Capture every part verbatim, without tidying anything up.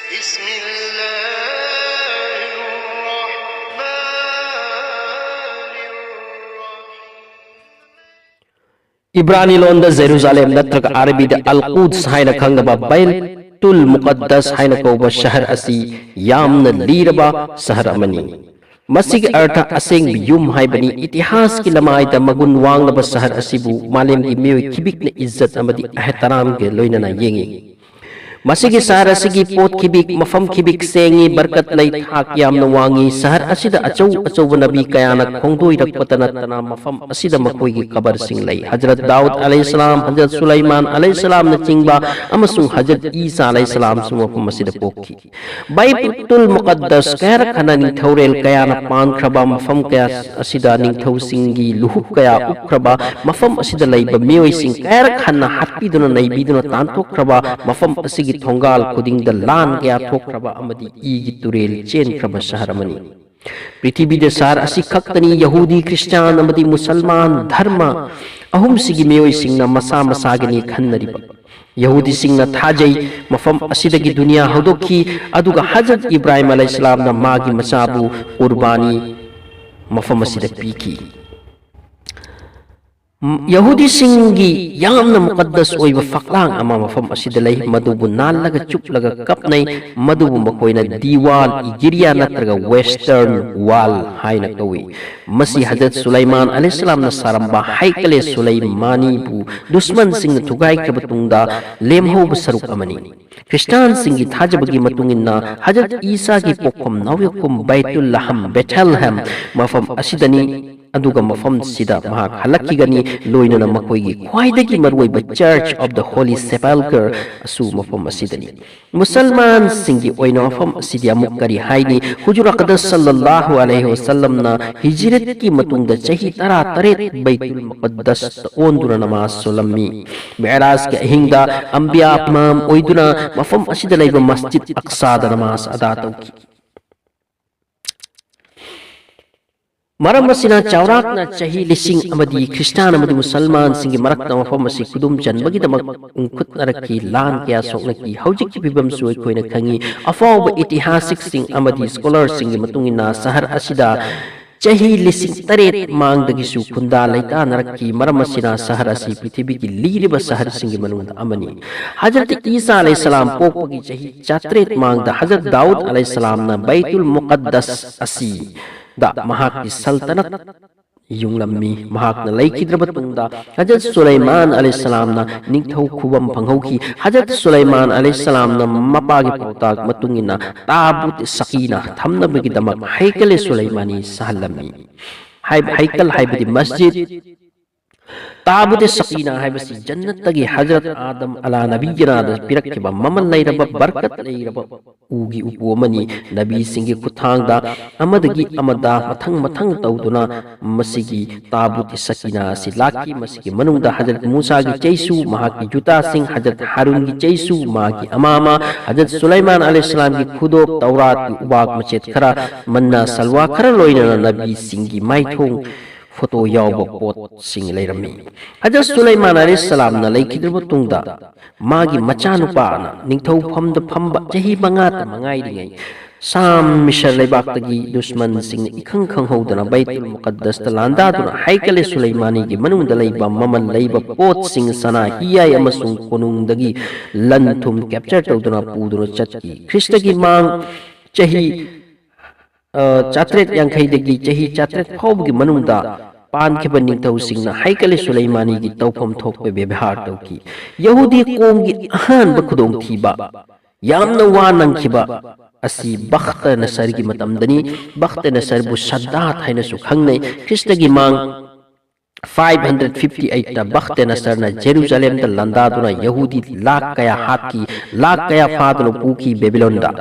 بسم الله الرحمن الرحيم. ꯏꯕ꯭ꯔꯥꯅꯤ ꯂꯣꯟꯗ ꯖꯦꯔꯨꯖꯥꯂꯦꯝ ꯅꯠꯇ꯭ꯔꯒ ꯑꯥꯔꯕꯤꯗ ꯑꯜ ꯀꯨꯗꯁ ꯍꯥꯏꯅ ꯈꯪꯅꯕ ꯕꯩꯇꯨꯜ ꯃꯨꯀꯗꯁ ꯍꯥꯏꯅ ꯀꯧꯕ ꯁꯍꯔ ꯑꯁꯤ ꯌꯥꯝꯅ ꯂꯤꯔꯕ ꯁꯍꯔ ꯑꯃꯅꯤ꯫ ꯃꯁꯤꯒꯤ ꯑꯔꯊ ꯑꯁꯦꯡꯕ ꯌꯨꯝ ꯍꯥꯏꯕꯅꯤ꯫ ꯏꯇꯤꯍꯥꯁꯀꯤ ꯂꯃꯥꯏꯗ ꯃꯒꯨꯟ ꯋꯥꯡꯂꯕ ꯁꯍꯔ ꯑꯁꯤꯕꯨ ꯃꯥꯂꯦꯝꯒꯤ ꯃꯤꯑꯣꯏ ꯈꯤꯕꯤꯛꯅ ꯏꯖꯠ ꯑꯃꯗꯤ ꯑꯦꯍꯇꯔꯥꯝꯒ ꯂꯣꯏꯅꯅ ꯌꯦꯡꯏ꯫ ꯃꯁꯤꯒꯤ ꯁꯍꯔ ꯑꯁꯤꯒꯤ ꯄꯣꯠ ꯈꯤꯕꯤꯛ, ꯃꯐꯝ ꯈꯤꯕꯤꯛ ꯁꯦꯡꯏ, ꯕꯔꯀꯠ ꯂꯩ, ꯊꯥꯛ ꯌꯥꯝꯅ ꯋꯥꯡꯏ꯫ ꯁꯍꯔ ꯑꯁꯤꯗ ꯑꯆꯧ ꯑꯆꯧꯕ ꯅꯕꯤ ꯀꯌꯥꯅ ꯈꯣꯡꯗꯣꯏꯔꯛꯄꯇ ꯅꯠꯇꯅ ꯃꯐꯝ ꯑꯁꯤꯗ ꯃꯈꯣꯏꯒꯤ ꯀꯕꯔꯁꯤꯡ ꯂꯩ꯫ ꯍꯖꯔꯠ ꯗꯥꯎꯗ ꯑꯂꯩꯍꯤꯁꯁꯂꯥꯝ, ꯍꯖꯔꯠ ꯁꯨꯂꯩꯃꯥꯟ ꯑꯂꯩꯍꯤꯁꯁꯂꯥꯝꯅꯆꯤꯡꯕ ꯑꯃꯁꯨꯡ ꯍꯖꯔꯠ ꯏꯁꯥ ꯑꯂꯩꯍꯤꯁꯁꯂꯥꯝꯁꯨ ꯃꯐꯝ ꯑꯁꯤꯗ ꯄꯣꯛꯈꯤ꯫ ꯕꯩꯇꯨꯜ ꯃꯨꯀꯗꯁ ꯀꯌꯥꯔꯛ ꯍꯟꯅ ꯅꯤꯡꯊꯧꯔꯦꯜ ꯀꯌꯥꯅ ꯄꯥꯟꯈ꯭ꯔꯕ ꯃꯐꯝ ꯀꯌꯥ ꯑꯁꯤꯗ ꯅꯤꯡꯊꯧꯁꯤꯡꯒꯤ ꯂꯨꯍꯨꯞ ꯀꯌꯥ ꯎꯞꯈ꯭ꯔꯕ ꯃꯐꯝ ꯑꯁꯤꯗ ꯂꯩꯕ ꯃꯤꯑꯣꯏꯁꯤꯡ ꯀꯌꯥꯔꯛ ꯍꯟꯅ ꯍꯥꯠꯄꯤꯗꯨꯅ ꯅꯩꯕꯤꯗꯨꯅ ꯇꯥꯟꯊꯣꯛꯈ꯭ꯔꯕ ꯃꯐꯝ ꯑꯁꯤꯒꯤ ꯊꯣꯡꯒꯥꯜ ꯈꯨꯗꯤꯡꯗ ꯂꯥꯟ ꯀꯌꯥ ꯊꯣꯛꯈ꯭ꯔꯕ ꯑꯃꯗꯤ ꯏꯒꯤ ꯇꯨꯔꯦꯜ ꯆꯦꯟꯈ꯭ꯔꯕ ꯁꯍꯔ ꯑꯃꯅꯤ꯫ ꯄ꯭ꯔꯤꯊꯤꯕꯤꯗ ꯁꯍꯔ ꯑꯁꯤ ꯈꯛꯇꯅꯤ ꯌꯍꯨꯗꯤ, ꯈ꯭ꯔꯤꯁꯇꯤꯌꯥꯟ ꯑꯃꯗꯤ ꯃꯨꯁꯜꯃꯥꯟ ꯙꯔꯃ ꯑꯍꯨꯝꯁꯤꯒꯤ ꯃꯤꯑꯣꯏꯁꯤꯡꯅ ꯃꯁꯥ ꯃꯁꯥꯒꯤꯅꯤ ꯈꯟꯅꯔꯤꯕ꯫ ꯌꯍꯨꯗꯤꯁꯤꯡꯅ ꯊꯥꯖꯩ ꯃꯐꯝ ꯑꯁꯤꯗꯒꯤ ꯗꯨꯅꯤꯌꯥ ꯍꯧꯗꯣꯛꯈꯤ, ꯑꯗꯨꯒ ꯍꯖꯔꯠ ꯏꯕ꯭ꯔꯥꯍꯤꯝ ꯑꯂꯩꯍꯤꯁꯁꯂꯥꯝꯅ ꯃꯥꯒꯤ ꯃꯆꯥꯕꯨ ꯀꯨꯔꯕꯥꯅꯤ ꯃꯐꯝ ꯑꯁꯤꯗ ꯄꯤꯈꯤ꯫ ꯌꯍꯨꯗꯤꯁꯤꯡꯒꯤ ꯌꯥꯝꯅ ꯃꯨꯀꯗꯁ ꯑꯣꯏꯕ ꯐꯛꯂꯥꯡ ꯑꯃ ꯃꯐꯝ ꯑꯁꯤꯗ ꯂꯩ, ꯃꯗꯨꯕꯨ ꯅꯥꯜꯂꯒ ꯆꯨꯞꯂꯒ ꯀꯞꯅꯩ, ꯃꯗꯨꯕꯨ ꯃꯈꯣꯏꯅ ꯗꯤꯋꯥꯜ ꯏ ꯒꯤꯔꯤꯌꯥ ꯅꯠꯇ꯭ꯔꯒ ꯋꯦꯁꯇꯔꯟ ꯋꯥꯜ ꯍꯥꯏꯅ ꯀꯧꯏ꯫ ꯃꯁꯤ ꯍꯖꯔꯠ ꯁꯨꯂꯩꯃꯥꯟ ꯑꯂꯩꯍꯤꯁꯁꯂꯥꯝꯅ ꯁꯥꯔꯝꯕ ꯍꯩꯀꯂꯦ ꯁꯨꯂꯩꯃꯥꯅꯤꯕꯨ ꯗꯨꯁꯃꯟꯁꯤꯡꯅ ꯊꯨꯒꯥꯏꯈ꯭ꯔꯕ ꯇꯨꯡꯗ ꯂꯦꯝꯍꯧꯕ ꯁꯔꯨꯛ ꯑꯃꯅꯤ꯫ ꯈ꯭ꯔꯤꯁꯇꯥꯟꯁꯤꯡꯒꯤ ꯊꯥꯖꯕꯒꯤ ꯃꯇꯨꯡ ꯏꯟꯅ ꯍꯖꯔꯠ ꯏꯁꯥꯒꯤ ꯄꯣꯛꯐꯝ ꯅꯥꯎꯌꯣꯛꯐꯝ ꯕꯩꯇꯨꯜ ꯂꯍꯝ, ꯕꯦꯊꯦꯜꯍꯦꯝ ꯃꯐꯝ ꯑꯁꯤꯗꯅꯤ꯫ ꯑꯗꯨꯒ ꯃꯐꯝꯁꯤꯗ ꯃꯍꯥꯛ ꯍꯜꯂꯛꯈꯤꯒꯅꯤ, ꯂꯣꯏꯅꯅ ꯃꯈꯣꯏꯒꯤ ꯈ꯭ꯋꯥꯏꯗꯒꯤ ꯃꯔꯨꯑꯣꯏꯕ Church of the Holy Sepulchre ꯑꯁꯨ ꯃꯐꯝ ꯑꯁꯤꯗꯅꯤ꯫ ꯃꯨꯁꯜꯃꯥꯟꯁꯤꯡꯒꯤ ꯑꯣꯏꯅ ꯃꯐꯝ ꯑꯁꯤꯗꯤ ꯑꯃꯨꯛ ꯀꯔꯤ ꯍꯥꯏꯅꯤ? ꯍꯨꯖꯨꯔ ꯑꯀꯗꯁ ꯁꯜꯂꯜꯂꯥꯍꯨ ꯑꯂꯩꯍꯤ ꯋꯁꯜꯂꯝꯅ ꯍꯤꯖꯔꯠꯀꯤ ꯃꯇꯨꯡꯗ ꯆꯍꯤ ꯇꯔꯥ ꯇꯔꯦꯠ ꯕꯩꯇꯨꯜ ꯃꯨꯀꯗꯁꯇ ꯑꯣꯟꯗꯨꯅ ꯅꯃꯥꯖ ꯁꯣꯜꯂꯝꯃꯤ꯫ ꯃꯦꯔꯥꯖꯀꯤ ꯑꯍꯤꯡꯗ ꯑꯝꯕꯤꯌꯥ ꯏꯃꯥꯝ ꯑꯣꯏꯗꯨꯅ ꯃꯐꯝ ꯑꯁꯤꯗ ꯂꯩꯕ ꯃꯁꯖꯤꯗ ꯑꯛꯁꯥꯗ ꯅꯃꯥꯖ ꯑꯗꯥ ꯇꯧꯈꯤ꯫ ꯃꯔꯝ ꯑꯁꯤꯅ ꯆꯥꯎꯔꯥꯛꯅ ꯆꯍꯤ ꯂꯤꯁꯤꯡ ꯑꯃꯗꯤ ꯈ꯭ꯔꯤꯁꯇꯥꯟ ꯑꯃꯗꯤ ꯃꯨꯁꯜꯃꯥꯟꯁꯤꯡꯒꯤ ꯃꯔꯛꯇ ꯃꯐꯝ ꯑꯁꯤ ꯈꯨꯗꯨꯝ ꯆꯟꯕꯒꯤꯗꯃꯛ ꯎꯪꯈꯠꯅꯔꯛꯈꯤ꯫ ꯂꯥꯟ ꯀꯌꯥ ꯁꯣꯛꯅꯈꯤ꯫ ꯍꯧꯖꯤꯛꯀꯤ ꯐꯤꯕꯝꯁꯨ ꯑꯩꯈꯣꯏꯅ ꯈꯪꯉꯤ꯫ ꯑꯐꯥꯎꯕ ꯏꯇꯤꯍꯥꯁꯤꯛꯁꯤꯡ ꯑꯃꯗꯤ ꯁ꯭ꯀꯣꯂꯔꯁꯤꯡꯒꯤ ꯃꯇꯨꯡ ꯏꯟꯅ ꯁꯍꯔ ꯑꯁꯤꯗ ꯆꯍꯤ ꯂꯤꯁꯤꯡ ꯇꯔꯦꯠ ꯃꯥꯡꯗꯒꯤꯁꯨ ꯈꯨꯟꯗꯥ ꯂꯩꯇꯥꯅꯔꯛꯈꯤ꯫ ꯃꯔꯝ ꯑꯁꯤꯅ ꯁꯍꯔ ꯑꯁꯤ ꯄ꯭ꯔꯤꯊꯤꯕꯤꯒꯤ ꯂꯤꯔꯤꯕ ꯁꯍꯔꯁꯤꯡꯒꯤ ꯃꯅꯨꯡꯗ ꯑꯃꯅꯤ꯫ ꯍꯖꯔꯠ ꯏꯁꯥ ꯑꯂꯩꯍꯤꯁꯁꯂꯥꯝ ꯄꯣꯛꯄꯒꯤ ꯆꯍꯤ ꯆꯥꯇ꯭ꯔꯦꯠ ꯃꯥꯡꯗ ꯍꯖꯔꯠ ꯗꯥꯎꯗ ꯑꯂꯩꯍꯤꯁꯁꯂꯥꯝꯅ ꯕꯩꯇꯨꯜ ꯃꯨꯀꯠꯗꯁ ꯑꯁꯤꯗ ꯃꯍꯥꯛꯀꯤ ꯁꯜꯇꯅꯠ ꯌꯨꯡꯂꯝꯃꯤ꯫ ꯃꯍꯥꯛꯅ ꯂꯩꯈꯤꯗ꯭ꯔꯕ ꯇꯨꯡꯗ ꯍꯖꯔꯠ ꯁꯨꯂꯩꯃꯥꯟ ꯑꯂꯩꯍꯤꯁꯁꯂꯥꯝꯅ ꯅꯤꯡꯊꯧ ꯈꯨꯕꯝ ꯐꯪꯍꯧꯈꯤ꯫ ꯍꯖꯔꯠ ꯁꯨꯂꯩꯃꯥꯟ ꯑꯂꯩꯍꯤꯁꯁꯂꯥꯝꯅ ꯃꯄꯥꯒꯤ ꯄꯥꯎꯇꯥꯛ ꯃꯇꯨꯡ ꯏꯟꯅ ꯇꯥꯕꯨꯠ ꯁꯀꯤꯅꯥ ꯊꯝꯅꯕꯒꯤꯗꯃꯛ ꯍꯩꯀꯂꯦ ꯁꯨꯂꯩꯃꯥꯅꯤ ꯁꯥꯍꯜꯂꯝꯃꯤ꯫ ꯍꯥꯏ-, ꯍꯩꯀꯜ ꯍꯥꯏꯕꯗꯤ ꯃꯁꯖꯤꯗ, ꯇꯥꯕꯨꯗꯦ ꯁꯀꯤꯅꯥ ꯍꯥꯏꯕꯁꯤ ꯖꯟꯅꯠꯇꯒꯤ ꯍꯖꯔꯠ ꯑꯥꯗꯝ ꯑꯂꯥ ꯅꯕꯤꯒꯤꯔꯥꯗ ꯄꯤꯔꯛꯈꯤꯕ ꯃꯃꯜ ꯂꯩꯔꯕ, ꯕꯔꯀꯠ ꯂꯩꯔꯕ ꯎꯒꯤ ꯎꯄꯨ ꯑꯃꯅꯤ꯫ ꯅꯕꯤꯁꯤꯡꯒꯤ ꯈꯨꯠꯊꯥꯡꯗ ꯑꯃꯗꯒꯤ ꯑꯃꯗ ꯃꯊꯪ ꯃꯊꯪ ꯇꯧꯗꯨꯅ ꯃꯁꯤꯒꯤ ꯇꯥꯕꯨꯠ ꯁꯀꯤꯅꯥ ꯑꯁꯤ ꯂꯥꯛꯈꯤ꯫ ꯃꯁꯤꯒꯤ ꯃꯅꯨꯡꯗ ꯍꯖꯔꯠ ꯃꯨꯁꯥꯒꯤ ꯆꯩꯁꯨ, ꯃꯍꯥꯛꯀꯤ ꯖꯨꯇꯥꯁꯤꯡ, ꯍꯖꯔꯠ ꯍꯥꯔꯨꯟꯒꯤ ꯆꯩꯁꯨ, ꯃꯍꯥꯛꯀꯤ ꯑꯃꯥꯃ, ꯍꯖꯔꯠ ꯁꯨꯂꯩꯃꯥꯟ ꯑꯂꯩꯍꯤꯁꯁꯂꯥꯝꯒꯤ ꯈꯨꯗꯣꯞ, ꯇꯧꯔꯥꯠꯀꯤ ꯎꯕꯥꯛ ꯃꯆꯦꯠ ꯈꯔ, ꯃꯟꯅ ꯁꯜꯋꯥ ꯈꯔ, ꯂꯣꯏꯅꯅ ꯅꯕꯤꯁꯤꯡꯒꯤ ꯃꯥꯏꯊꯣꯡ ꯐꯣꯇꯣ ꯌꯥꯎꯕ ꯄꯣꯠꯁꯤꯡ ꯂꯩꯔꯝꯃꯤ꯫ ꯍꯖꯔꯠ ꯁꯨꯂꯩꯃꯥꯟ ꯑꯂꯩꯍꯤꯁꯁꯂꯥꯝꯅ ꯂꯩꯈꯤꯗ꯭ꯔꯕ ꯇꯨꯡꯗ, ꯃꯥꯒꯤ ꯃꯆꯥꯅꯨꯄꯥꯅ ꯅꯤꯡꯊꯧꯐꯝꯗ ꯐꯝꯕ ꯆꯍꯤ ꯃꯉꯥꯇ ꯃꯉꯥꯏꯔꯤꯉꯩ, ꯁꯥꯝ ꯃꯤꯁꯔ ꯂꯩꯕꯥꯛꯇꯒꯤ ꯗꯨꯁꯃꯟꯁꯤꯡꯅ ꯏꯈꯪ ꯈꯪꯍꯧꯗꯅ ꯕꯩꯇꯨꯜ ꯃꯨꯀꯠꯗꯁꯇ ꯂꯥꯟꯗꯥꯗꯨꯅ ꯍꯩꯀꯂꯦ ꯁꯨꯂꯩꯃꯥꯅꯤꯒꯤ ꯃꯅꯨꯡꯗ ꯂꯩꯕ ꯃꯃꯜ ꯂꯩꯕ ꯄꯣꯠꯁꯤꯡ, ꯁꯅꯥ, ꯍꯤꯌꯥꯏ ꯑꯃꯁꯨꯡ ꯀꯣꯅꯨꯡꯗꯒꯤ ꯂꯟ ꯊꯨꯝ ꯀꯦꯞꯆꯔ ꯇꯧꯗꯨꯅ ꯄꯨꯗꯨꯅ ꯆꯠꯈꯤ꯫ ꯈ꯭ꯔꯤꯁꯇꯒꯤ ꯃꯥꯡ ꯆꯍꯤ ꯑ, ꯆꯥꯇ꯭ꯔꯦꯠ ꯌꯥꯡꯈꯩꯗꯒꯤ ꯆꯍꯤ ꯆꯥꯇ꯭ꯔꯦꯠ ꯐꯥꯎꯕꯒꯤ ꯃꯅꯨꯡꯗ ꯄꯥꯟꯈꯤꯕ ꯅꯤꯡꯊꯧꯁꯤꯡꯅ ꯍꯩꯀꯂꯦ ꯁꯨꯂꯩꯃꯥꯅꯤꯒꯤ ꯇꯧꯐꯝ ꯊꯣꯛꯄ ꯕꯦꯕꯍꯥꯔ ꯇꯧꯈꯤ꯫ ꯌꯍꯨꯗꯤ ꯀꯣꯝꯒꯤ ꯑꯍꯥꯟꯕ ꯈꯨꯗꯣꯡꯊꯤꯕ, ꯌꯥꯝꯅ ꯋꯥ ꯅꯪꯈꯤꯕ ꯑꯁꯤ ꯕꯈꯇ ꯅꯁꯔꯒꯤ ꯃꯇꯝꯗꯅꯤ꯫ ꯕꯈꯇ ꯅꯁꯔꯕꯨ ꯁꯗꯥꯠ ꯍꯥꯏꯅꯁꯨ ꯈꯪꯅꯩ꯫ ꯈ꯭ꯔꯤꯁꯇꯒꯤ ꯃꯥꯡ ꯐꯥꯏꯚ ꯍꯟꯗ꯭ꯔꯦꯠ ꯐꯤꯐꯇꯤ ꯑꯩꯠꯇ ꯕꯈꯇꯦ ꯅꯁꯔꯅ ꯖꯦꯔꯨꯖꯥꯂꯦꯝꯗ ꯂꯥꯟꯗꯥꯗꯨꯅ ꯌꯍꯨꯗꯤ ꯂꯥꯈ ꯀꯌꯥ ꯍꯥꯠꯈꯤ, ꯂꯥꯈ ꯀꯌꯥ ꯐꯥꯗꯨꯅ ꯄꯨꯈꯤ ꯕꯦꯕꯤꯂꯣꯟꯗ꯫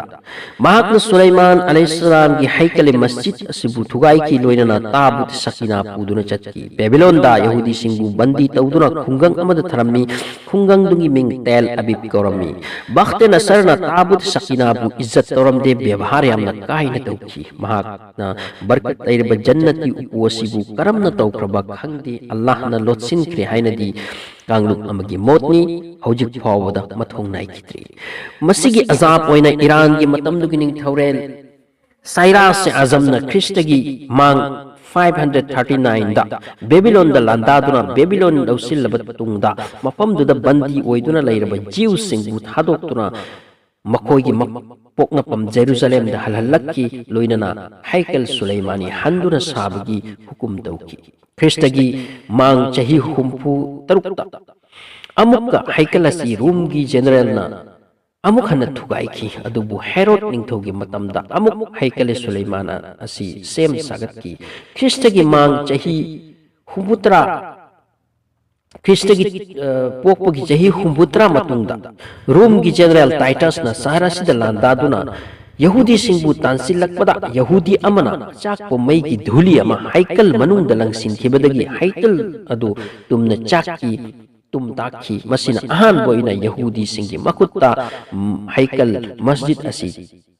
ꯃꯍꯥꯛꯅ ꯁꯨꯂꯩꯃꯥꯟ ꯑꯂꯩꯍꯤꯁꯁꯂꯥꯝꯒꯤ ꯍꯩꯀꯂꯤ ꯃꯁꯖꯤꯗ ꯑꯁꯤꯕꯨ ꯊꯨꯒꯥꯏꯈꯤ, ꯂꯣꯏꯅꯅ ꯇꯥꯕꯨꯠ ꯁꯀꯤꯅꯥ ꯄꯨꯗꯨꯅ ꯆꯠꯈꯤ꯫ ꯕꯦꯕꯤꯂꯣꯟꯗ ꯌꯍꯨꯗꯤꯁꯤꯡꯕꯨ ꯕꯟꯗꯤ ꯇꯧꯗꯨꯅ ꯈꯨꯡꯒꯪ ꯑꯃꯗ ꯊꯔꯝꯃꯤ꯫ ꯈꯨꯡꯒꯪꯗꯨꯒꯤ ꯃꯤꯡ ꯇꯦꯜ ꯑꯕꯤꯕ ꯀꯧꯔꯝꯃꯤ꯫ ꯕꯈꯇꯦ ꯅꯁꯔꯅ ꯇꯥꯕꯨꯠ ꯁꯀꯤꯅꯥꯕꯨ ꯏꯖꯠ ꯇꯧꯔꯝꯗꯦ, ꯕꯦꯕꯍꯥꯔ ꯌꯥꯝꯅ ꯀꯥꯏꯅ ꯇꯧꯈꯤ꯫ ꯃꯍꯥꯛꯅ ꯕꯔꯀꯠ ꯂꯩꯔꯕ ꯖꯟꯅꯠꯀꯤ ꯎꯄꯨ ꯑꯁꯤꯕꯨ ꯀꯔꯝꯅ ꯇꯧꯈ꯭ꯔꯕ ꯈꯪꯗꯦ, ꯑꯜꯂꯥꯍꯅ ꯂꯣꯠꯁꯤꯟꯈ꯭ꯔꯦ ꯍꯥꯏꯅꯗꯤ ꯀꯥꯡꯂꯨꯞ ꯑꯃꯒꯤ ꯃꯣꯠꯅꯤ꯫ ꯍꯧꯖꯤꯛ ꯐꯥꯎꯕꯗ ꯃꯊꯧ ꯅꯥꯏꯈꯤꯗ꯭ꯔꯤ꯫ ꯃꯁꯤꯒꯤ ꯑꯖꯥꯕ ꯑꯣꯏꯅ ꯏꯔꯥꯟꯒꯤ ꯃꯇꯝꯗꯨꯒꯤ ꯅꯤꯡꯊꯧꯔꯦꯜ ꯁꯥꯏꯔꯥꯁ ꯑꯖꯝꯅ ꯈ꯭ꯔꯤꯁꯇꯒꯤ ꯃꯥꯡ ꯐꯥꯏꯚ ꯍꯟꯗ꯭ꯔꯦꯠ ꯊꯥꯔꯇꯤ ꯅꯥꯏꯟꯗ ꯕꯦꯕꯤꯂꯣꯟꯗ ꯂꯥꯟꯗꯥꯗꯨꯅ ꯕꯦꯕꯤꯂꯣꯟ ꯂꯧꯁꯤꯜꯂꯕ ꯇꯨꯡꯗ, ꯃꯐꯝꯗꯨꯗ ꯕꯟꯗꯤ ꯑꯣꯏꯗꯨꯅ ꯂꯩꯔꯕ ꯖꯤꯎꯁꯤꯡꯕꯨ ꯊꯥꯗꯣꯛꯇꯨꯅ ꯃꯈꯣꯏꯒꯤ ꯃ-, ꯄꯣꯛꯅꯐꯝ ꯖꯦꯔꯨꯖꯥꯂꯦꯝꯗ ꯍꯜꯍꯜꯂꯛꯈꯤ, ꯂꯣꯏꯅꯅ ꯍꯩꯀꯜ ꯁꯨꯂꯩꯃꯥꯅꯤ ꯍꯟꯗꯨꯅ ꯁꯥꯕꯒꯤ ꯍꯨꯀꯨꯝ ꯇꯧꯈꯤ꯫ ꯈ꯭ꯔꯤꯁꯇꯒꯤ ꯃꯥꯡ ꯆꯍꯤ ꯍꯨꯝꯐꯨ ꯇꯔꯨꯛꯇ ꯑꯃꯨꯛꯀ ꯍꯩꯀꯜ ꯑꯁꯤ ꯔꯣꯝꯒꯤ ꯖꯦꯅꯔꯦꯜꯅ ꯑꯃꯨꯛ ꯍꯟꯅ ꯊꯨꯒꯥꯏꯈꯤ, ꯑꯗꯨꯕꯨ ꯍꯦꯔꯣꯗ ꯅꯤꯡꯊꯧꯒꯤ ꯃꯇꯝꯗ ꯑꯃꯨꯛ ꯍꯩꯀꯂꯦ ꯁꯨꯂꯩꯃꯥꯅ ꯑꯁꯤ ꯁꯦꯝ ꯁꯥꯒꯠꯈꯤ꯫ ꯈ꯭ꯔꯤꯁꯇꯒꯤ ꯃꯥꯡ ꯆꯍꯤ ꯍꯨꯝꯐꯨꯇꯔꯥ, ꯈ꯭ꯔꯤꯁꯇꯒꯤ, ꯑ, ꯄꯣꯛꯄꯒꯤ ꯆꯍꯤ ꯍꯨꯝꯐꯨꯇꯔꯥ ꯃꯇꯨꯡꯗ ꯔꯣꯝꯒꯤ ꯖꯦꯅꯔꯦꯜ ꯇꯥꯏꯇꯁꯅ ꯁꯍꯔ ꯑꯁꯤꯗ ꯂꯥꯟꯗꯥꯗꯨꯅ ꯌꯍꯨꯗꯤꯁꯤꯡꯕꯨ ꯇꯥꯟꯁꯤꯜꯂꯛꯄꯗ, ꯌꯍꯨꯗꯤ ꯑꯃꯅ ꯑꯆꯥꯛꯄ ꯃꯩꯒꯤ ꯙꯨꯂꯤ ꯑꯃ ꯍꯩꯀꯜ ꯃꯅꯨꯡꯗ ꯂꯪꯁꯤꯟꯈꯤꯕꯗꯒꯤ ꯍꯩꯀꯜ ꯑꯗꯨ ꯇꯨꯝꯅ ꯆꯥꯛꯈꯤ꯫ ꯇꯨꯝ ꯇꯥꯛꯈꯤ꯫ ꯃꯁꯤꯅ ꯑꯍꯥꯟꯕ ꯑꯣꯏꯅ ꯌꯍꯨꯗꯤꯁꯤꯡꯒꯤ ꯃꯈꯨꯠꯇ, ꯎꯝ, ꯍꯩꯀꯜ ꯃꯁꯖꯤꯗ ꯑꯁꯤ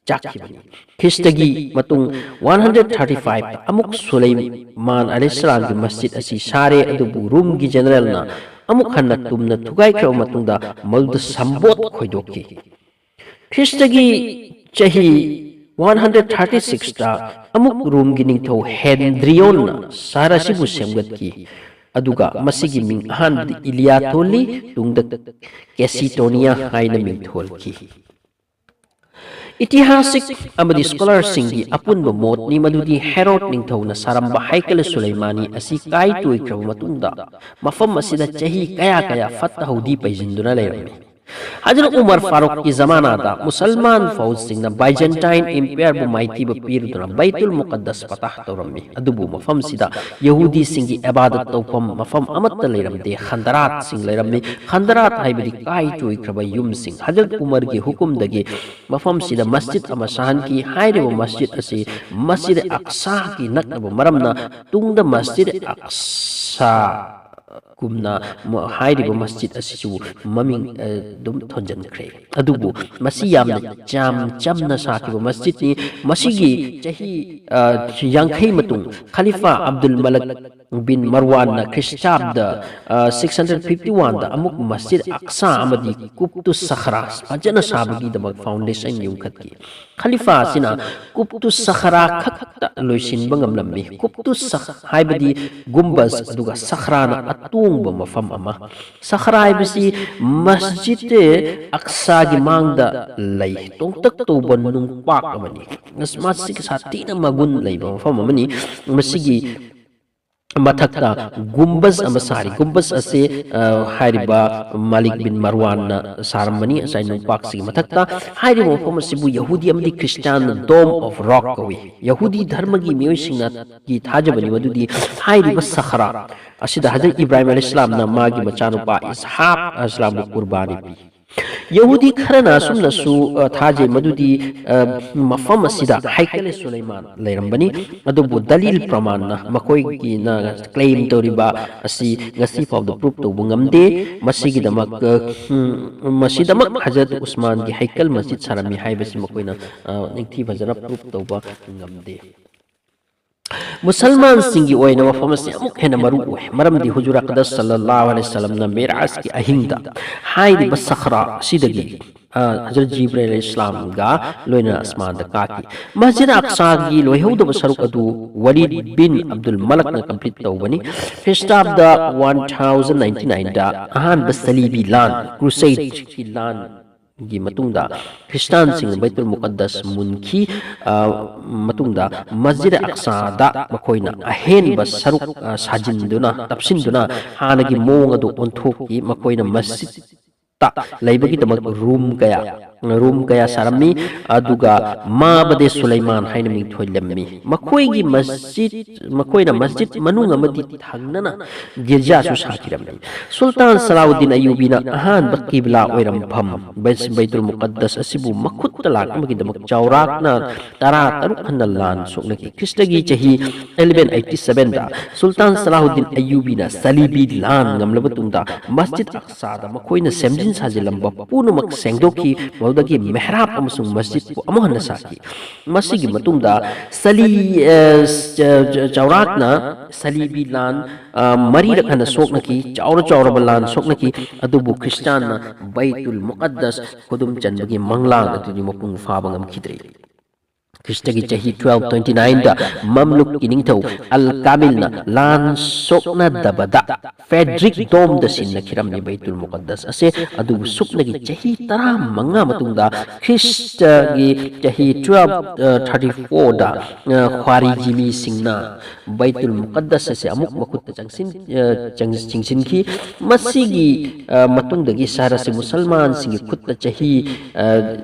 ꯆꯥꯛꯈꯤꯕꯅꯤ꯫ ꯈ꯭ꯔꯤꯁꯇꯒꯤ ꯃꯇꯨꯡ ꯋꯥꯟ ꯍꯟꯗ꯭ꯔꯦꯠ ꯊꯥꯔꯇꯤ ꯐꯥꯏꯚꯇ ꯑꯃꯨꯛ ꯁꯨꯂꯩꯃꯥꯟ ꯑꯂꯩꯍꯤꯁꯁꯂꯥꯝꯒꯤ ꯃꯁꯖꯤꯗ ꯑꯁꯤ ꯁꯥꯔꯦ, ꯑꯗꯨꯕꯨ ꯔꯣꯝꯒꯤ ꯖꯦꯅꯔꯦꯜꯅ ꯑꯃꯨꯛ ꯍꯟꯅ ꯇꯨꯝꯅ ꯊꯨꯒꯥꯏꯈ꯭ꯔꯕ ꯃꯇꯨꯡꯗ ꯃꯗꯨꯗ ꯁꯝꯕꯣꯠ ꯈꯣꯏꯗꯣꯛꯈꯤ꯫ ꯈ꯭ꯔꯤꯁꯇꯒꯤ ꯆꯍꯤ ꯋꯥꯟ ꯍꯟꯗ꯭ꯔꯦꯠ ꯊꯥꯔꯇꯤ ꯁꯤꯛꯁꯇ ꯑꯃꯨꯛ ꯔꯣꯝꯒꯤ ꯅꯤꯡꯊꯧ ꯍꯦꯟꯗ꯭ꯔꯤꯌꯣꯟꯅ ꯁꯍꯔ ꯑꯁꯤꯕꯨ ꯁꯦꯝꯒꯠꯈꯤ, ꯑꯗꯨꯒ ꯃꯁꯤꯒꯤ ꯃꯤꯡ ꯑꯍꯥꯟꯕꯗꯤ ꯏꯂꯤꯌꯥ ꯊꯣꯜꯂꯤ, ꯇꯨꯡꯗ ꯀꯦꯁꯤꯇꯣꯅꯤꯌꯥ ꯍꯥꯏꯅ ꯃꯤꯡ ꯊꯣꯜꯈꯤ꯫ ꯏꯇꯤꯍꯥꯁꯤꯛ ꯑꯃꯗꯤ ꯁ꯭ꯀꯣꯂꯔꯁꯤꯡꯒꯤ ꯑꯄꯨꯟꯕ ꯃꯣꯠꯅꯤ ꯃꯗꯨꯗꯤ ꯍꯦꯔꯣꯗ ꯅꯤꯡꯊꯧꯅ ꯁꯥꯔꯝꯕ ꯍꯩꯀꯂ ꯁꯨꯂꯩꯃꯥꯅꯤ ꯑꯁꯤ ꯀꯥꯏ ꯇꯣꯏꯈ꯭ꯔꯕ ꯃꯇꯨꯡꯗ ꯃꯐꯝ ꯑꯁꯤꯗ ꯆꯍꯤ ꯀꯌꯥ ꯀꯌꯥ ꯐꯠꯇ ꯍꯥꯎꯗꯤ ꯄꯩꯁꯤꯟꯗꯨꯅ ꯂꯩꯔꯝꯃꯤ꯫ ꯍꯖꯔꯠ ꯎꯃꯔ ꯐꯥꯔꯨꯛꯀꯤ ꯖꯃꯥꯅꯥꯗ ꯃꯨꯁꯜꯃꯥꯟ ꯐꯧꯖꯁꯤꯡꯅ ꯕꯥꯏꯖꯦꯟꯇꯥꯏꯟ ꯏꯝꯄꯤꯌꯔꯕꯨ ꯃꯥꯏꯊꯤꯕ ꯄꯤꯔꯨꯗꯨꯅ ꯕꯩꯇꯨꯜ ꯃꯨꯀꯗꯁ ꯐꯇꯥꯍ ꯇꯧꯔꯝꯃꯤ꯫ ꯑꯗꯨꯕꯨ ꯃꯐꯝꯁꯤꯗ ꯌꯍꯨꯗꯤꯁꯤꯡꯒꯤ ꯏꯕꯥꯗꯠ ꯇꯧꯐꯝ ꯃꯐꯝ ꯑꯃꯠꯇ ꯂꯩꯔꯝꯗꯦ꯫ ꯈꯟꯗꯔꯥꯠꯁꯤꯡ ꯂꯩꯔꯝꯃꯤ꯫ ꯈꯟꯗꯔꯥꯠ ꯍꯥꯏꯕꯗꯤ ꯀꯥꯏ ꯆꯣꯏꯈ꯭ꯔꯕ ꯌꯨꯝꯁꯤꯡ꯫ ꯍꯖꯔꯠ ꯎꯃꯔꯒꯤ ꯍꯨꯀꯨꯝꯗꯒꯤ ꯃꯐꯝꯁꯤꯗ ꯃꯁꯖꯤꯗ ꯑꯃ ꯁꯥꯍꯟꯈꯤ꯫ ꯍꯥꯏꯔꯤꯕ ꯃꯁꯖꯤꯗ ꯑꯁꯤ ꯃꯁꯖꯤꯗ ꯑꯛꯁꯥꯒꯤ ꯅꯛꯅꯕ ꯃꯔꯝꯅ ꯇꯨꯡꯗ ꯃꯁꯖꯤꯗ ꯑꯛꯁꯥ ꯀꯨꯝꯅ ꯃ-, ꯍꯥꯏꯔꯤꯕ ꯃꯁꯖꯤꯗ ꯑꯁꯤꯁꯨ ꯃꯃꯤꯡ, ꯑ, ꯑꯗꯨꯝ ꯊꯣꯟꯖꯟꯈ꯭ꯔꯦ꯫ ꯑꯗꯨꯕꯨ ꯃꯁꯤ ꯌꯥꯝꯅ ꯆꯝ-, ꯆꯝꯅ ꯁꯥꯈꯤꯕ ꯃꯁꯖꯤꯗꯅꯤ꯫ ꯃꯁꯤꯒꯤ ꯆꯍꯤ, ꯑ, ꯌꯥꯡꯈꯩ ꯃꯇꯨꯡ ꯈꯂꯤꯐꯥ ꯑꯕꯗꯨꯜ ꯃꯂꯛ ꯕꯤꯟ ꯃꯔꯋꯥꯟꯅ ꯈ꯭ꯔꯤꯁꯇꯥꯕꯗ, ꯑ, ꯁꯤꯛꯁ ꯍꯟꯗ꯭ꯔꯦꯠ ꯐꯤꯐꯇꯤ ꯋꯥꯟꯗ ꯑꯃꯨꯛ ꯃꯁꯖꯤꯗ ꯑꯛꯁꯥ ꯑꯃꯗꯤ ꯀꯨꯞꯇꯨ ꯁꯈ꯭ꯔꯥ ꯐꯖꯅ ꯁꯥꯕꯒꯤꯗꯃꯛ ꯐꯥꯎꯟꯗꯦꯁꯟ ꯌꯨꯡꯈꯠꯈꯤ꯫ ꯈꯂꯤꯐꯥ ꯑꯁꯤꯅ ꯀꯨꯞꯇꯨ ꯁꯈꯔꯥ ꯈꯛꯇ ꯂꯣꯏꯁꯤꯟꯕ ꯉꯝꯂꯝꯃꯤ꯫ ꯀꯨꯞꯇꯨ ꯁꯈ-, ꯍꯥꯏꯕꯗꯤ ꯒꯨꯝꯕꯖ, ꯑꯗꯨꯒ ꯁꯈꯔꯥꯅ ꯑꯇꯣꯡꯕ ꯃꯐꯝ ꯑꯃ꯫ ꯁꯈꯔꯥ ꯍꯥꯏꯕꯁꯤ ꯃꯁꯖꯤꯗ ꯑꯛꯁꯥꯒꯤ ꯃꯥꯡꯗ ꯂꯩ, ꯇꯣꯡꯇꯛ ꯇꯧꯕ ꯅꯨꯡꯄꯥꯛ ꯑꯃꯅꯤ꯫ ꯃꯁꯤ ꯁꯥꯊꯤꯅ ꯃꯒꯨꯟ ꯂꯩꯕ ꯃꯐꯝ ꯑꯃꯅꯤ꯫ ꯃꯁꯤꯒꯤ ꯃꯊꯛꯇ ꯒꯨꯝꯕꯖ ꯑꯃ ꯁꯥꯔꯤ꯫ ꯒꯨꯝꯕꯖ ꯑꯁꯤ, ꯑ, ꯍꯥꯏꯔꯤꯕ ꯃꯥꯂꯤꯛ ꯕꯤꯟ ꯃꯔꯋꯥꯟꯅ ꯁꯥꯔꯝꯕꯅꯤ, ꯉꯁꯥꯏ ꯅꯨꯡꯄꯥꯛꯁꯤꯒꯤ ꯃꯊꯛꯇ꯫ ꯍꯥꯏꯔꯤꯕ ꯃꯐꯝ ꯑꯁꯤꯕꯨ ꯌꯍꯨꯗꯤ ꯑꯃꯗꯤ ꯈ꯭ꯔꯤꯁꯇꯤꯌꯥꯟꯅ Dome of Rock ꯀꯧꯏ꯫ ꯌꯍꯨꯗꯤ ꯙꯔꯃꯒꯤ ꯃꯤꯑꯣꯏꯁꯤꯡꯅ ꯒꯤ ꯊꯥꯖꯕꯅꯤ ꯃꯗꯨꯗꯤ ꯍꯥꯏꯔꯤꯕ ꯁꯈꯔꯥ ꯑꯁꯤꯗ ꯍꯖꯔꯠ ꯏꯕ꯭ꯔꯥꯍꯤꯝ ꯑꯂꯩꯍꯤꯁꯂꯥꯝꯅ ꯃꯥꯒꯤ ꯃꯆꯥꯅꯨꯄꯥ ꯏꯁꯍꯥꯛ ꯑꯂꯩꯍꯤꯁꯂꯥꯝꯕꯨ ꯀꯨꯔꯕꯥꯅꯤ ꯄꯤ꯫ ꯌꯍꯨꯗꯤ ꯈꯔꯅ ꯑꯁꯨꯝꯅꯁꯨ, ꯑ, ꯊꯥꯖꯩ ꯃꯗꯨꯗꯤ, ꯑ, ꯃꯐꯝ ꯑꯁꯤꯗ ꯍꯩꯀꯜ ꯁꯨꯂꯩꯃꯥꯟ ꯂꯩꯔꯝꯕꯅꯤ꯫ ꯑꯗꯨꯕꯨ ꯗꯂꯤꯜ ꯄ꯭ꯔꯃꯥꯟꯅ ꯃꯈꯣꯏꯒꯤꯅ ꯀ꯭ꯂꯦꯝ ꯇꯧꯔꯤꯕ ꯑꯁꯤ ꯉꯁꯤ ꯐꯥꯎꯗ ꯄ꯭ꯔꯨꯞ ꯇꯧꯕ ꯉꯝꯗꯦ꯫ ꯃꯁꯤꯒꯤꯗꯃꯛ, ꯑ, ꯎꯝ, ꯃꯁꯤꯗꯃꯛ ꯍꯖꯔꯠ ꯎꯁꯃꯥꯟꯒꯤ ꯍꯩꯀꯜ ꯃꯁꯖꯤꯗ ꯁꯥꯔꯝꯃꯤ ꯍꯥꯏꯕꯁꯤ ꯃꯈꯣꯏꯅ, ꯑ, ꯅꯤꯡꯊꯤ ꯐꯖꯅ ꯄ꯭ꯔꯨꯞ ꯇꯧꯕ ꯉꯝꯗꯦ꯫ ꯃꯨꯁꯜꯃꯥꯟꯁꯤꯡꯒꯤ ꯑꯣꯏꯅ ꯃꯐꯝ ꯑꯁꯤ ꯑꯃꯨꯛ ꯍꯦꯟꯅ ꯃꯔꯨ ꯑꯣꯏ, ꯃꯔꯝꯗꯤ ꯍꯨꯖꯨꯔ ꯑꯀꯗꯁ ꯁꯜꯂꯜꯂꯥꯍꯨ ꯑꯂꯩꯍꯤ ꯋꯁꯜꯂꯝꯅ ꯃꯤꯔꯥꯖꯀꯤ ꯑꯍꯤꯡꯗ ꯍꯥꯏꯔꯤꯕ ꯁꯈ꯭ꯔꯥ ꯑꯁꯤꯗꯒꯤ, ꯑ, ꯍꯖꯔꯠ ꯖꯤꯕ꯭ꯔꯤꯜ ꯑꯂꯩꯍꯤ ꯏꯁꯂꯥꯝꯒ ꯂꯣꯏꯅꯅ ꯑꯁꯃꯥꯟꯗ ꯀꯥꯈꯤ꯫ ꯃꯁꯖꯤꯗ ꯑꯛꯁꯥꯒꯤ ꯂꯣꯏꯍꯧꯗꯕ ꯁꯔꯨꯛ ꯑꯗꯨ ꯋꯂꯤꯗ ꯕꯤꯟ ꯑꯕꯗꯨꯜ ꯃꯂꯛꯅ ꯀꯝꯄ꯭ꯂꯤꯠ ꯇꯧꯕꯅꯤ꯫ ꯈ꯭ꯔꯤꯁꯇꯥꯕꯗ ꯋꯥꯟ ꯊꯥꯎꯖꯟ ꯅꯥꯏꯟꯇꯤ ꯅꯥꯏꯟꯗ ꯑꯍꯥꯟꯕ ꯁꯂꯤꯕꯤ ꯂꯥꯟ, ꯀ꯭ꯔꯨꯁꯦꯗꯀꯤ ꯂꯥꯟ, ꯒꯤ ꯃꯇꯨꯡꯗ ꯈ꯭ꯔꯤꯁꯇꯥꯟꯁꯤꯡꯅ ꯕꯩꯇꯨꯜ ꯃꯨꯀꯗꯁ ꯃꯨꯟꯈꯤ꯫ ꯑ, ꯃꯇꯨꯡꯗ ꯃꯁꯖꯤꯗ ꯑꯛꯁꯥꯗ ꯃꯈꯣꯏꯅ ꯑꯍꯦꯟꯕ ꯁꯔꯨꯛ, ꯑ, ꯁꯥꯖꯤꯟꯗꯨꯅ, ꯇꯞꯁꯤꯟꯗꯨꯅ ꯍꯥꯟꯅꯒꯤ ꯃꯑꯣꯡ ꯑꯗꯨ ꯑꯣꯟꯊꯣꯛꯈꯤ꯫ ꯃꯈꯣꯏꯅ ꯃꯁꯖꯤꯗ ꯂꯩꯕꯒꯤꯗꯃꯛ ꯔꯨꯝ ꯀꯌꯥ, ꯔꯨꯝ ꯀꯌꯥ ꯁꯥꯔꯝꯃꯤ꯫ ꯑꯗꯨꯒ ꯃꯥꯕꯗꯦ ꯁꯨꯂꯩꯃꯥꯟ ꯍꯥꯏꯅ ꯃꯤꯡꯊꯣꯜꯂꯝꯃꯤ꯫ ꯃꯈꯣꯏꯒꯤ ꯃꯁꯖꯤꯗ, ꯃꯈꯣꯏꯅ ꯃꯁꯖꯤꯗ ꯃꯅꯨꯡ ꯑꯃꯗꯤ ꯊꯪꯅꯅ ꯒꯤꯔꯖꯥꯁꯨ ꯁꯥꯈꯤꯔꯝꯃꯤ꯫ ꯁꯨꯜꯇꯥꯟ ꯁꯂꯥꯎꯗꯤꯟ ꯑꯌꯨꯕꯤꯅ ꯑꯍꯥꯟꯕ ꯀꯤꯕꯂꯥ ꯑꯣꯏꯔꯝꯐꯝ ꯕꯩ-, ꯕꯩꯇꯨꯜ ꯃꯨꯀꯠꯗꯁ ꯑꯁꯤꯕꯨ ꯃꯈꯨꯠꯇ ꯂꯥꯛꯅꯕꯒꯤꯗꯃꯛ ꯆꯥꯎꯔꯥꯛꯅ ꯇꯔꯥ ꯇꯔꯨꯛ ꯍꯟꯅ ꯂꯥꯟ ꯁꯣꯛꯅꯈꯤ꯫ ꯈ꯭ꯔꯤꯁꯇꯒꯤ ꯆꯍꯤ eleven eighty sevenꯗ ꯁꯨꯜꯇꯥꯟ ꯁꯂꯥꯍꯨꯗꯤꯟ ꯑꯌꯨꯕꯤꯅ ꯁꯂꯤꯕꯤ ꯂꯥꯟ ꯉꯝꯂꯕ ꯇꯨꯡꯗ ꯃꯁꯖꯤꯗ ꯑꯛꯁꯥꯗ ꯃꯈꯣꯏꯅ ꯁꯦꯝꯖꯤꯟ ꯁꯥꯖꯤꯜꯂꯝꯕ ꯄꯨꯝꯅꯃꯛ ꯁꯦꯡꯗꯣꯛꯈꯤ꯫ ꯃꯗꯨꯗꯒꯤ ꯃꯦꯍ꯭ꯔꯥꯕ ꯑꯃꯁꯨꯡ ꯃꯁꯖꯤꯗꯄꯨ ꯑꯃꯨꯛ ꯍꯟꯅ ꯁꯥꯈꯤ꯫ ꯃꯁꯤꯒꯤ ꯃꯇꯨꯡꯗ ꯁꯂꯤ-, ꯑ, ꯆ-, ꯆ-, ꯆꯥꯎꯔꯥꯛꯅ ꯁꯂꯤꯕꯤ ꯂꯥꯟ, ꯑ, ꯃꯔꯤꯔꯛ ꯍꯟꯅ ꯁꯣꯛꯅꯈꯤ꯫ ꯆꯥꯎꯔ ꯆꯥꯎꯔꯕ ꯂꯥꯟ ꯁꯣꯛꯅꯈꯤ, ꯑꯗꯨꯕꯨ ꯈ꯭ꯔꯤꯁꯇꯥꯟꯅ ꯕꯩꯇꯨꯜ ꯃꯨꯀꯠꯗꯁ ꯈꯨꯗꯨꯝ ꯆꯟꯕꯒꯤ ꯃꯪꯂꯥꯟ ꯑꯗꯨꯗꯤ ꯃꯄꯨꯡ ꯐꯥꯕ ꯉꯝꯈꯤꯗ꯭ꯔꯤ꯫ ꯈ꯭ꯔꯤꯁꯇꯒꯤ ꯆꯍꯤ twelve twenty nineꯗ ꯃꯝꯂꯨꯛꯀꯤ ꯅꯤꯡꯊꯧ ꯑꯜ ꯀꯥꯃꯤꯜꯅ ꯂꯥꯟ ꯁꯣꯛꯅꯗꯕꯗ ꯐꯦꯗ꯭ꯔꯤꯛ ꯗꯣꯝꯗ ꯁꯤꯟꯅꯈꯤꯔꯝꯃꯤ ꯕꯩꯇꯨꯜ ꯃꯨꯀꯠꯗꯁ ꯑꯁꯦ꯫ ꯑꯗꯨꯕꯨ ꯁꯨꯞꯅꯒꯤ ꯆꯍꯤ ꯇꯔꯥꯃꯉꯥ ꯃꯇꯨꯡꯗ ꯈ꯭ꯔꯤꯁꯇꯒꯤ ꯆꯍꯤ twelve thirty fourꯗ, ꯑ, ꯈ꯭ꯋꯥꯔꯤꯖꯤꯃꯤꯁꯤꯡꯅ ꯕꯩꯇꯨꯜ ꯃꯨꯀꯠꯗꯁ ꯑꯁꯦ ꯑꯃꯨꯛ ꯃꯈꯨꯠꯇ ꯆꯪꯁꯤꯟ-, ꯑ, ꯆꯪ-, ꯆꯤꯡꯁꯤꯟꯈꯤ꯫ ꯃꯁꯤꯒꯤ, ꯑ, ꯃꯇꯨꯡꯗꯒꯤ ꯁꯍꯔ ꯑꯁꯤ ꯃꯨꯁꯜꯃꯥꯟꯁꯤꯡꯒꯤ ꯈꯨꯠꯇ ꯆꯍꯤ, ꯑ,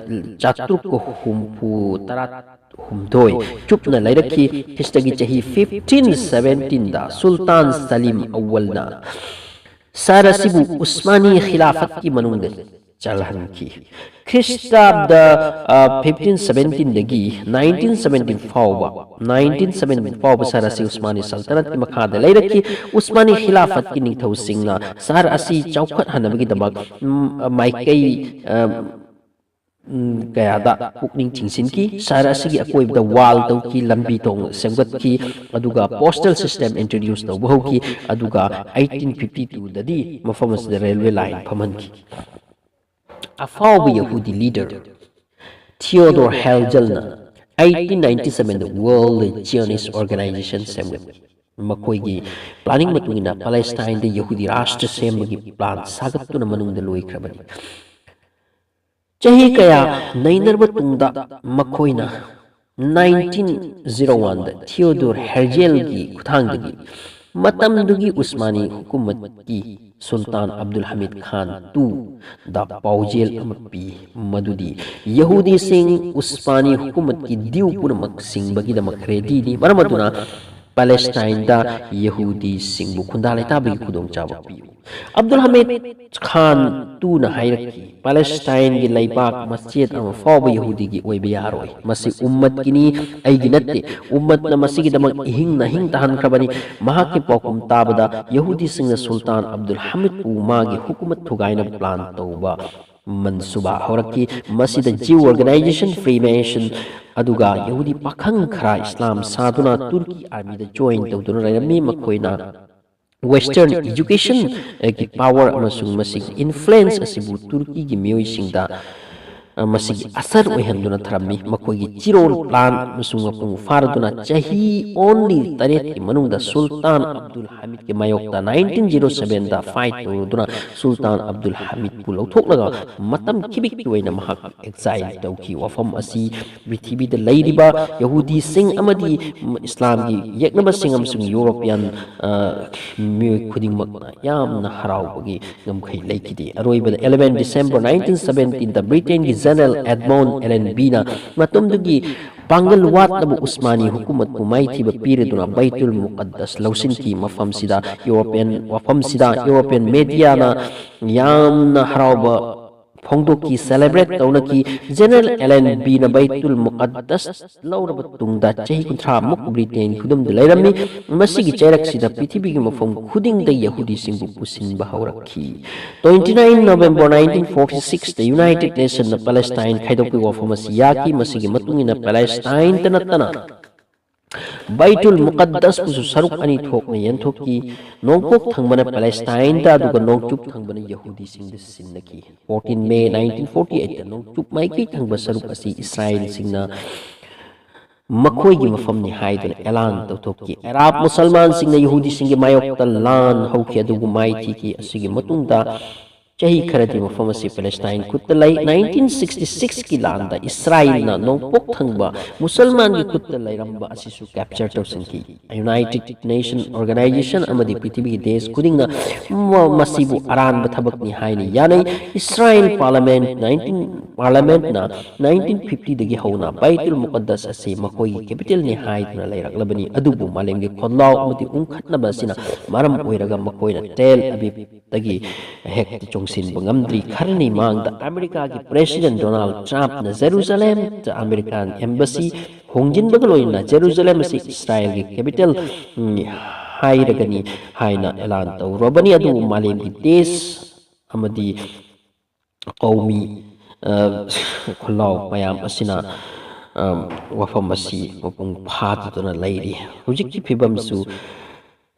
ꯆꯥꯇ꯭ꯔꯨꯛꯀ ꯍꯨꯝꯐꯨ ꯇꯔꯥ ꯍꯨꯝꯗꯣꯏ ꯆꯨꯞꯅ ꯂꯩꯔꯛꯈꯤ꯫ ꯈ꯭ꯔꯤꯁꯇꯒꯤ ꯆꯍꯤ fifteen seventeenꯗ ꯁꯨꯜꯇꯥꯟ ꯁꯂꯤꯝ ꯑꯋꯜꯅ ꯁꯍꯔ ꯑꯁꯤꯕꯨ ꯎꯁꯃꯥꯅꯤ ꯈꯤꯂꯥꯐꯠꯀꯤ ꯃꯅꯨꯡꯗ ꯆꯜꯍꯟꯈꯤ꯫ ꯈ꯭ꯔꯤꯁꯇꯥꯕꯗ, ꯑ, fifteen seventeenꯗꯒꯤ nineteen seventeen ꯐꯥꯎꯕ, nineteen seventeen ꯐꯥꯎꯕ ꯁꯍꯔ ꯑꯁꯤ ꯎꯁꯃꯥꯅꯤ ꯁꯜꯇꯅꯠꯀꯤ ꯃꯈꯥꯗ ꯂꯩꯔꯛꯈꯤ꯫ ꯎꯁꯃꯥꯅꯤ ꯈꯤꯂꯥꯐꯠꯀꯤ ꯅꯤꯡꯊꯧꯁꯤꯡꯅ ꯁꯍꯔ ꯑꯁꯤ ꯆꯥꯎꯈꯠꯍꯟꯅꯕꯒꯤꯗꯃꯛ, ꯎꯝ, ꯃꯥꯏꯀꯩ, ꯑ, ꯎꯝ, ꯀꯌꯥꯗ ꯄꯨꯛꯅꯤꯡ ꯆꯤꯡꯁꯤꯟꯈꯤ꯫ ꯁꯍꯔ ꯑꯁꯤꯒꯤ ꯑꯀꯣꯏꯕꯗ ꯋꯥꯜ ꯇꯧꯈꯤ, ꯂꯝꯕꯤ ꯊꯣꯡ ꯁꯦꯝꯒꯠꯈꯤ, ꯑꯗꯨꯒ postal system introduce ꯇꯧꯕ ꯍꯧꯈꯤ, ꯑꯗꯨꯒ eighteen fifty twoꯗꯗꯤ ꯃꯐꯝ ꯑꯁꯤꯗ railway line ꯐꯝꯍꯟꯈꯤ꯫ ꯑꯐꯥꯎꯕ ꯌꯍꯨꯗꯤ leader Theodore Herzelꯅ eighteen ninety sevenꯗ World Zionist Organization ꯁꯦꯝꯒꯠꯈꯤ꯫ ꯃꯈꯣꯏꯒꯤ planning ꯃꯇꯨꯡ ꯏꯟꯅ ꯄꯦꯂꯦꯁꯇꯥꯏꯟꯗ ꯌꯍꯨꯗꯤ ꯔꯥꯁꯇ꯭ꯔ ꯁꯦꯝꯕꯒꯤ plan ꯁꯥꯒꯠꯇꯨꯅ ꯃꯅꯨꯡꯗ ꯂꯣꯏꯈ꯭ꯔꯕꯅꯤ꯫ ꯆꯍꯤ ꯀꯌꯥ ꯅꯩꯅꯔꯕ ꯇꯨꯡꯗ ꯃꯈꯣꯏꯅ nineteen zero oneꯗ Theodore Herzelꯒꯤ ꯈꯨꯠꯊꯥꯡꯗꯒꯤ ꯃꯇꯝꯗꯨꯒꯤ ꯎꯁꯃꯥꯅꯤ ꯍꯨꯀꯨꯃꯠꯀꯤ ꯁꯨꯜꯇꯥꯟ ꯑꯕꯗꯨꯜ ꯍꯃꯤꯗ ꯈꯥꯟ ꯇꯨꯗ ꯄꯥꯎꯖꯦꯜ ꯑꯃ ꯄꯤ, ꯃꯗꯨꯗꯤ ꯌꯍꯨꯗꯤꯁꯤꯡ ꯎꯁꯃꯥꯅꯤ ꯍꯨꯀꯨꯃꯠꯀꯤ ꯗ꯭ꯌꯨ ꯄꯨꯝꯅꯃꯛ ꯁꯤꯡꯕꯒꯤꯗꯃꯛ ꯔꯦꯗꯤꯅꯤ꯫ ꯃꯔꯝ ꯑꯗꯨꯅ ꯄꯦꯂꯦꯁꯇꯥꯏꯟꯗ ꯌꯍꯨꯗꯤꯁꯤꯡꯕꯨ ꯈꯨꯟꯗꯥ ꯂꯩꯇꯥꯕꯒꯤ ꯈꯨꯗꯣꯡꯆꯥꯕ ꯄꯤꯌꯨ꯫ ꯑꯕꯗꯨꯜ ꯍꯃꯤꯗ ꯈꯥꯟ ꯇꯨꯅ ꯍꯥꯏꯔꯛꯈꯤ, "ꯄꯦꯂꯦꯁꯇꯥꯏꯟꯒꯤ ꯂꯩꯕꯥꯛ ꯃꯆꯦꯠ ꯑꯃ ꯐꯥꯎꯕ ꯌꯍꯨꯗꯤꯒꯤ ꯑꯣꯏꯕ ꯌꯥꯔꯣꯏ꯫ ꯃꯁꯤ ꯎꯝꯃꯠꯀꯤꯅꯤ, ꯑꯩꯒꯤ ꯅꯠꯇꯦ꯫ ꯎꯝꯃꯠꯅ ꯃꯁꯤꯒꯤꯗꯃꯛ ꯏꯍꯤꯡ ꯅꯥꯍꯤꯡ ꯇꯥꯍꯟꯈ꯭ꯔꯕꯅꯤ꯫" ꯃꯍꯥꯛꯀꯤ ꯄꯥꯎꯈꯨꯝ ꯇꯥꯕꯗ ꯌꯍꯨꯗꯤꯁꯤꯡꯅ ꯁꯨꯜꯇꯥꯟ ꯑꯕꯗꯨꯜ ꯍꯃꯤꯗꯄꯨ ꯃꯥꯒꯤ ꯍꯨꯀꯨꯃꯠ ꯊꯨꯒꯥꯏꯅꯕ ꯄ꯭ꯂꯥꯟ ꯇꯧꯕ ꯃꯟꯁꯨꯕꯥ ꯍꯧꯔꯛꯈꯤ꯫ ꯃꯁꯤꯗ ꯖꯤꯎ ꯑꯣꯔꯒꯅꯥꯏꯖꯦꯁꯟ ꯐ꯭ꯔꯤꯃꯦꯁꯟ ꯑꯗꯨꯒ ꯌꯍꯨꯗꯤ ꯄꯥꯈꯪ ꯈꯔ ꯏꯁꯂꯥꯝ ꯁꯥꯗꯨꯅ ꯇꯨꯔꯀꯤ ꯑꯥꯔꯃꯤꯗ ꯖꯣꯏꯟ ꯇꯧꯗꯨꯅ ꯂꯩꯔꯝꯃꯤ꯫ ꯃꯈꯣꯏꯅ ꯋꯦꯁꯇꯔꯟ ꯏꯖꯨꯀꯦꯁꯟꯒꯤ ꯄꯥꯋꯔ ꯑꯃꯁꯨꯡ ꯃꯁꯤꯒꯤ ꯏꯟꯐ꯭ꯂꯨꯌꯦꯟꯁ ꯑꯁꯤꯕꯨ ꯇꯨꯔꯀꯤꯒꯤ ꯃꯤꯑꯣꯏꯁꯤꯡꯗ, ꯑ, ꯃꯁꯤꯒꯤ ꯑꯁꯔ ꯑꯣꯏꯍꯟꯗꯨꯅ ꯊꯝꯂꯝꯃꯤ꯫ ꯃꯈꯣꯏꯒꯤ ꯆꯤꯔꯣꯜ ꯄ꯭ꯂꯥꯟ ꯑꯃꯁꯨꯡ ꯃꯄꯨꯡ ꯐꯥꯔꯗꯨꯅ ꯆꯍꯤ ꯑꯣꯟꯂꯤ ꯇꯔꯦꯠꯀꯤ ꯃꯅꯨꯡꯗ ꯁꯨꯜꯇꯥꯟ ꯑꯕꯗꯨꯜ ꯍꯃꯤꯗꯀꯤ ꯃꯥꯌꯣꯛꯇ ꯅꯥꯏꯟꯇꯤꯟ ꯖꯤꯔꯣ ꯁꯚꯦꯟꯗ ꯐꯥꯏꯠ ꯇꯧꯔꯗꯨꯅ ꯁꯨꯜꯇꯥꯟ ꯑꯕꯗꯨꯜ ꯍꯃꯤꯗꯄꯨ ꯂꯧꯊꯣꯛꯂꯒ ꯃꯇꯝ ꯈꯤꯕꯤꯛꯀꯤ ꯑꯣꯏꯅ ꯃꯍꯥꯛ ꯑꯦꯛꯖꯥꯏꯜ ꯇꯧꯈꯤ꯫ ꯋꯥꯐꯝ ꯑꯁꯤ ꯄ꯭ꯔꯤꯊꯤꯕꯤꯗ ꯂꯩꯔꯤꯕ ꯌꯍꯨꯗꯤꯁꯤꯡ ꯑꯃꯗꯤ ꯏꯁꯂꯥꯝꯒꯤ ꯌꯦꯛꯅꯕꯁꯤꯡ ꯑꯃꯁꯨꯡ ꯌꯨꯔꯣꯄꯤꯌꯟ, ꯑ, ꯃꯤꯑꯣꯏ ꯈꯨꯗꯤꯡꯃꯛꯅ ꯌꯥꯝꯅ ꯍꯔꯥꯎꯕꯒꯤ ꯉꯝꯈꯩ ꯂꯩꯈꯤꯗꯦ꯫ ꯑꯔꯣꯏꯕꯗ eleven December nineteen seventeenꯗ ꯕ꯭ꯔꯤꯇꯦꯟꯒꯤ ꯖꯦꯅꯔꯦꯜ ꯑꯦꯗꯃꯣꯟ ꯑꯦꯂꯦꯟꯕꯤꯅ ꯃꯇꯝꯗꯨꯒꯤ ꯄꯥꯡꯒꯜ ꯋꯥꯠꯂꯕ ꯎꯁꯃꯥꯅꯤ ꯍꯨꯀꯨꯃꯠꯄꯨ ꯃꯥꯏꯊꯤꯕ ꯄꯤꯔꯗꯨꯅ ꯕꯩꯇꯨꯜ ꯃꯨꯀꯠꯗꯁ ꯂꯧꯁꯤꯟꯈꯤ꯫ ꯃꯐꯝꯁꯤꯗ ꯌꯨꯔꯣꯄꯤꯌꯟ, ꯋꯥꯐꯝꯁꯤꯗ ꯌꯨꯔꯣꯄꯤꯌꯟ ꯃꯦꯗꯤꯌꯥꯅ ꯌꯥꯝꯅ ꯍꯔꯥꯎꯕ ꯐꯣꯡꯗꯣꯛꯈꯤ, ꯁꯦꯂꯦꯕ꯭ꯔꯦꯠ ꯇꯧꯅꯈꯤ꯫ ꯖꯦꯅꯔꯦꯜ ꯑꯦꯂꯦꯟꯕꯤꯅ ꯕꯩꯇꯨꯜ ꯃꯨꯀꯠꯗꯁ ꯂꯧꯔꯕ ꯇꯨꯡꯗ ꯆꯍꯤ ꯀꯨꯟꯊ꯭ꯔꯥ ꯃꯨꯛ ꯕ꯭ꯔꯤꯇꯦꯟꯒꯤ ꯈꯨꯗꯨꯝꯗ ꯂꯩꯔꯝꯃꯤ꯫ ꯃꯁꯤꯒꯤ ꯆꯩꯔꯛꯁꯤꯗ ꯄ꯭ꯔꯤꯊꯤꯕꯤꯒꯤ ꯃꯐꯝ ꯈꯨꯗꯤꯡꯗ ꯌꯍꯨꯗꯤꯁꯤꯡꯕꯨ ꯄꯨꯁꯤꯟꯕ ꯍꯧꯔꯛꯈꯤ꯫ Twenty nine November nineteen forty sixꯇ United Nationꯅ ꯄꯦꯂꯦꯁꯇꯥꯏꯟ ꯈꯥꯏꯗꯣꯛꯄꯒꯤ ꯋꯥꯐꯝ ꯑꯁꯤ ꯌꯥꯈꯤ꯫ ꯃꯁꯤꯒꯤ ꯃꯇꯨꯡ ꯏꯟꯅ ꯄꯦꯂꯦꯁꯇꯥꯏꯟꯇ ꯅꯠꯇꯅ ꯕꯩꯇꯨꯜ ꯃꯨꯀꯠꯗꯁꯄꯨꯁꯨ ꯁꯔꯨꯛ ꯑꯅꯤ ꯊꯣꯛꯅ ꯌꯦꯟꯊꯣꯛꯈꯤ꯫ ꯅꯣꯡꯄꯣꯛ ꯊꯪꯕꯅ ꯄꯦꯂꯦꯁꯇꯥꯏꯟꯗ, ꯑꯗꯨꯒ ꯅꯣꯡꯆꯨꯞ ꯊꯪꯕꯅ ꯌꯍꯨꯗꯤꯁꯤꯡꯗ ꯁꯤꯟꯅꯈꯤ꯫ Fourteen May nineteen forty eightꯇ ꯅꯣꯡꯆꯨꯞ ꯃꯥꯏꯀꯩ ꯊꯪꯕ ꯁꯔꯨꯛ ꯑꯁꯤ ꯏꯁꯔꯥꯏꯜꯁꯤꯡꯅ ꯃꯈꯣꯏꯒꯤ ꯃꯐꯝꯅꯤ ꯍꯥꯏꯗꯨꯅ ꯑꯦꯂꯥꯟ ꯇꯧꯊꯣꯛꯈꯤ꯫ ꯑꯔꯥꯕ ꯃꯨꯁꯜꯃꯥꯟꯁꯤꯡꯅ ꯌꯍꯨꯗꯤꯁꯤꯡꯒꯤ ꯃꯥꯌꯣꯛꯇ ꯂꯥꯟ ꯍꯧꯈꯤ, ꯑꯗꯨꯕꯨ ꯃꯥꯏꯊꯤꯈꯤ꯫ ꯑꯁꯤꯒꯤ ꯃꯇꯨꯡꯗ ꯆꯍꯤ ꯈꯔꯗꯤ ꯃꯐꯝ ꯑꯁꯤ ꯄꯦꯂꯦꯁꯇꯥꯏꯟ ꯈꯨꯠꯇ ꯂꯩ꯫ ꯅꯥꯏꯟꯇꯤꯟ ꯁꯤꯛꯁꯇꯤ ꯁꯤꯛꯁꯀꯤ ꯂꯥꯟꯗ ꯏꯁꯔꯥꯏꯜꯅ ꯅꯣꯡꯄꯣꯛ ꯊꯪꯕ ꯃꯨꯁꯜꯃꯥꯟꯒꯤ ꯈꯨꯠꯇ ꯂꯩꯔꯝꯕ ꯑꯁꯤꯁꯨ ꯀꯦꯞꯆꯔ ꯇꯧꯁꯤꯟꯈꯤ꯫ ꯌꯨꯅꯥꯏꯇꯦꯗ ꯅꯦꯁꯟ ꯑꯣꯔꯒꯅꯥꯏꯖꯦꯁꯟ ꯑꯃꯗꯤ ꯄ꯭ꯔꯤꯊꯤꯕꯤꯒꯤ ꯗꯦꯁ ꯈꯨꯗꯤꯡꯅ ꯃ-, ꯃꯁꯤꯕꯨ ꯑꯔꯥꯟꯕ ꯊꯕꯛꯅꯤ ꯍꯥꯏꯅ ꯌꯥꯅꯩ꯫ ꯏꯁꯔꯥꯏꯜ ꯄꯥꯔꯂꯃꯦꯟ ꯅꯥꯏꯟꯇꯤꯟ, ꯄꯥꯔꯂꯃꯦꯟꯠꯅ ꯅꯥꯏꯟꯇꯤꯟ ꯐꯤꯐꯇꯤꯗꯒꯤ ꯍꯧꯅ ꯕꯩꯇꯨꯜ ꯃꯨꯀꯗꯁ ꯑꯁꯤ ꯃꯈꯣꯏꯒꯤ ꯀꯦꯄꯤꯇꯦꯜꯅꯤ ꯍꯥꯏꯗꯨꯅ ꯂꯩꯔꯛꯂꯕꯅꯤ꯫ ꯑꯗꯨꯕꯨ ꯃꯥꯂꯦꯝꯒꯤ ꯈꯣꯜꯂꯥꯎ ꯑꯃꯗꯤ ꯎꯪꯈꯠꯅꯕ ꯑꯁꯤꯅ ꯃꯔꯝ ꯑꯣꯏꯔꯒ ꯃꯈꯣꯏꯅ ꯇꯦꯜ ꯑꯕꯤꯕꯇꯒꯤ ꯍꯦꯛꯇ ꯆꯣꯡꯁꯤꯟꯕ ꯉꯝꯗ꯭ꯔꯤ꯫ ꯈꯔꯅꯤ ꯃꯥꯡꯗ ꯑꯃꯦꯔꯤꯀꯥꯒꯤ ꯄ꯭ꯔꯦꯁꯤꯗꯦꯟ ꯗꯣꯅꯥꯜꯗ ꯇ꯭ꯔꯝꯞꯅ ꯖꯦꯔꯨꯖꯂꯦꯝꯗ ꯑꯃꯦꯔꯤꯀꯥꯟ ꯑꯦꯝꯕꯁꯤ ꯍꯣꯡꯖꯤꯟꯕꯒ ꯂꯣꯏꯅꯅ ꯖꯦꯔꯨꯖꯂꯦꯝ ꯑꯁꯤ ꯏꯁꯔꯥꯏꯜꯒꯤ ꯀꯦꯄꯤꯇꯦꯜ, ꯎꯝ, ꯍꯥꯏꯔꯒꯅꯤ ꯍꯥꯏꯅ ꯑꯦꯂꯥꯟ ꯇꯧꯔꯕꯅꯤ꯫ ꯑꯗꯨꯕꯨ ꯃꯥꯂꯦꯝꯒꯤ ꯗꯦꯁ ꯑꯃꯗꯤ ꯀꯧꯃꯤ, ꯑ, ꯈꯨꯜꯂꯥꯎ ꯃꯌꯥꯝ ꯑꯁꯤꯅ, ꯑ, ꯋꯥꯐꯝ ꯑꯁꯤ ꯃꯄꯨꯡ ꯐꯥꯗꯗꯨꯅ ꯂꯩꯔꯤ꯫ ꯍꯧꯖꯤꯛꯀꯤ ꯐꯤꯕꯝꯁꯨ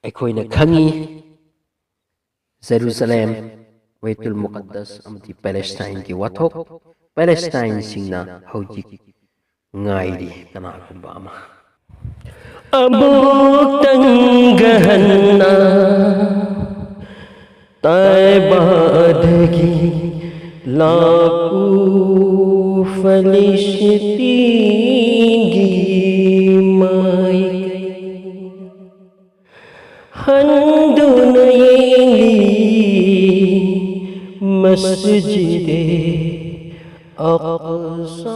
ꯑꯩꯈꯣꯏꯅ ꯈꯪꯉꯤ꯫ ꯖꯦꯔꯨꯖꯂꯦꯝ, ꯕꯩꯇꯨꯜ ꯃꯨꯀꯗꯁ ꯑꯃꯗꯤ ꯄꯦꯂꯦꯁꯇꯥꯏꯟꯒꯤ ꯋꯥꯊꯣꯛ, ꯄꯦꯂꯦꯁꯇꯥꯏꯟꯁꯤꯡꯅ ꯍꯧꯖꯤꯛ ꯉꯥꯏꯔꯤ ꯀꯅꯥꯒꯨꯝꯕ ꯑꯃ꯫ ꯑꯃꯨꯛꯇꯪꯒ ꯍꯟꯅ ꯇꯥꯏꯕꯥꯗꯒꯤ ꯂꯥꯛꯎ ꯐꯂꯤꯁꯇꯤꯟꯒꯤ ꯃꯥꯏꯀꯩ ꯍꯟꯗꯨꯅ ꯌꯦꯡꯂꯤ ꯃꯁꯖꯤꯗꯦ ꯑꯛꯁꯥ꯫